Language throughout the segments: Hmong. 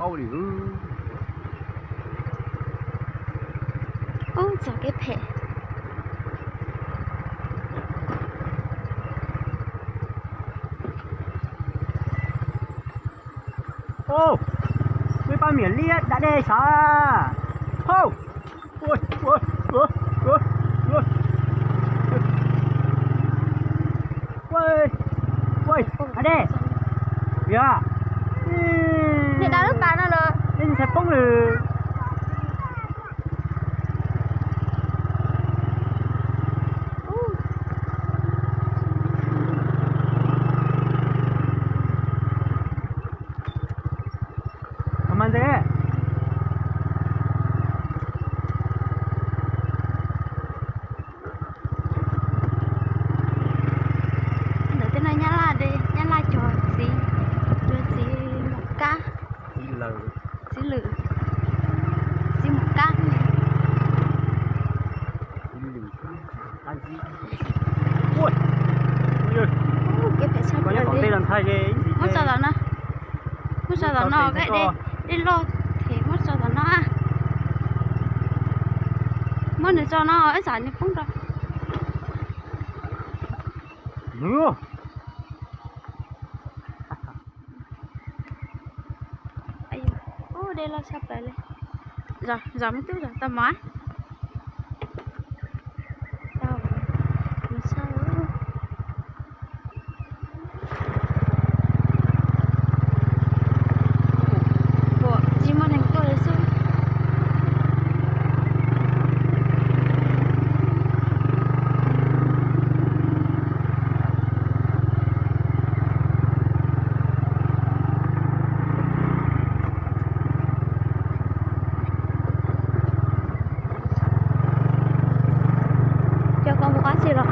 Ub, txog kev phem. Ub, peb pab miam liab da dej sav. Hauj. Ua, ua, da dej. Yog. Niam da lub pas no los. Ej, ntshai poob lawm. Mas ntse. Ntawm tej no Nyab Laj, Nyab Laj cog txiv, cog txiv mus kab. Txiv lwm, txiv mus kab. Kev phem tshaj plaws li. Muab tso tom no, muab tso tom no, dej loj thiab, muab tso tom no. Muab nws tso no, ib tsam nws poob rau. Ub, dej loj tshaj plaws li. Zos me tub zos tau mov. Tsis muaj neeg tuaj li xwb. Cov koj mus qab tsi los?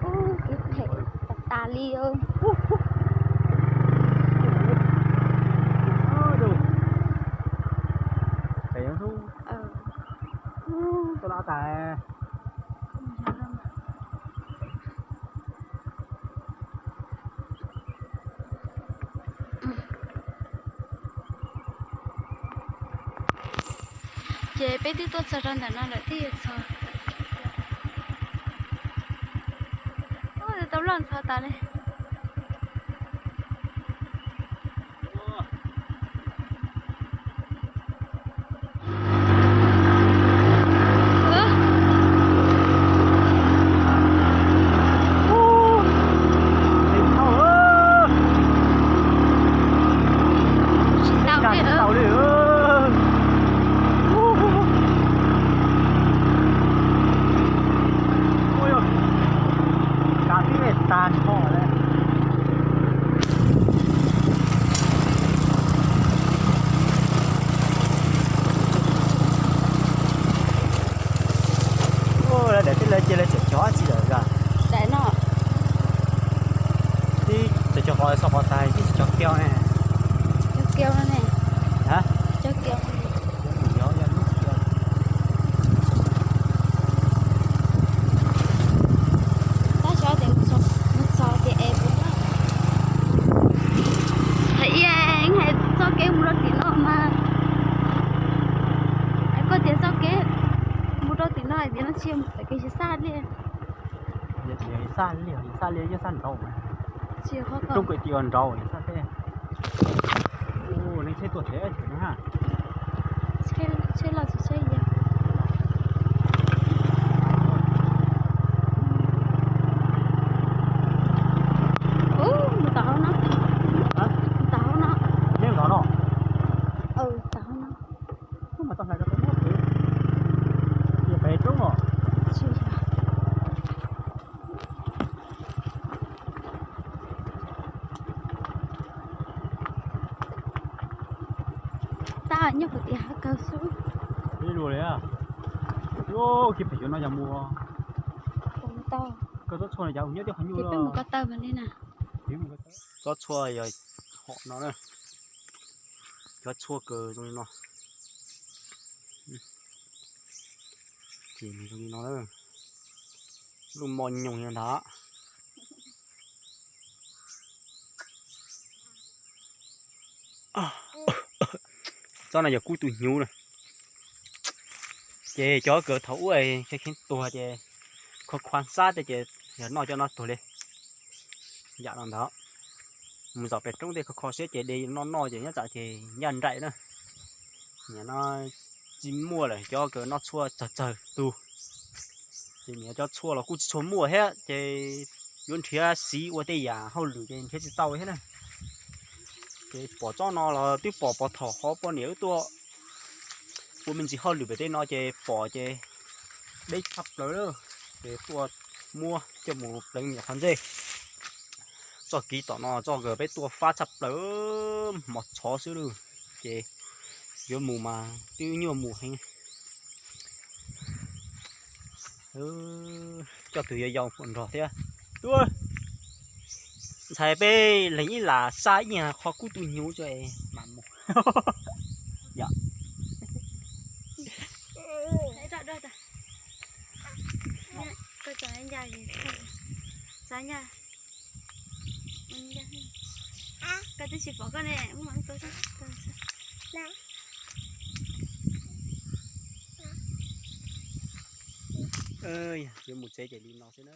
Ub, kev phem tas tas li. Ces peb twb tuaj txog rau ntawm no lawm thiaj yuav txog. Ub, tau loj ntxhov tas li. Tsis tau li. Ua, kav tib me tag nrho li. Ua, lawv daim teb lawv cia lawv cov cov txiv lawm yog. Daim no. Tib cov cov qhov xo qhov tag tib cov kiau ne. Cov kiau ne. Ha? Cov kiau. Tab xyov tias mus txog tias es puas muaj. Hais ib hais txoj kev mus rau tim no mas, hais koj tias txoj kev mus rau tim no hais tias no tsis yog kev tsis xaj li. Xaj li, xaj li yeej xaj nraud. Tsis yog qhov roob kwv tij nraud xaj teb. Neeg tsheb tuaj tsev tsev na. Tsheb Tsheb los tsis tsheb yog. Ub, mus tom hauv no. Tom hauv no. Tom hauv no. Tsis yog. Tab nyob puag tim hav kawg xwb. Ib lus li, ib pem yuav no yog mus. Kawg tsob tshuaj no yog nyob tej qhov nyuj. Peb mus ko taw mas li na. Tsob tshuaj yog hom no na. Cov tshuaj kawg zoo li no. Ces zoo li no na. Lub mo nyoos li ntawd. Tsob no yog kub tus hnyuv na. Ces cov kawg thaum ub kheev kheev tuag ces kho khuav xab tej ces yog noj cov no tuag li. Yam no ntawd. Mus zom pem roob tej kho kho siab ces de noj noj ces nyob tsam ces ncaj nraim na. Nim no tsis muaj lawm, cov kawg noj tshuaj tsawg tsawg tug. Ces nim no cov tshuaj los kuj tsis tshua muaj thiab ces yuav nrhiav siv ua tej yam hauj lwm ces nrhiav tsis tau thiab na. Ces pom tsob no los twb pom pov thaum qhov poj niam wb tuaj ua me ntsis hauj lwm pem tej no ces pom ces deb tshaj plaws lawm. Ces tuaj muab coj mus pleev nyuam qhov ntsej. Txoj kev tom no txoj kawg peb tuaj fab tshaj plaws, hmos tshov xwb lauj. Ces yuav mus mas twb nyuaj mus heev. Coj tus yau yau nrog thiab. Ntxhais peb leeg ib lam xa ib yam qho kub tus hnyuv tso es mam mus. Koj twb tsis pom koj ne. Yuav mus tsev ces li no xwb na.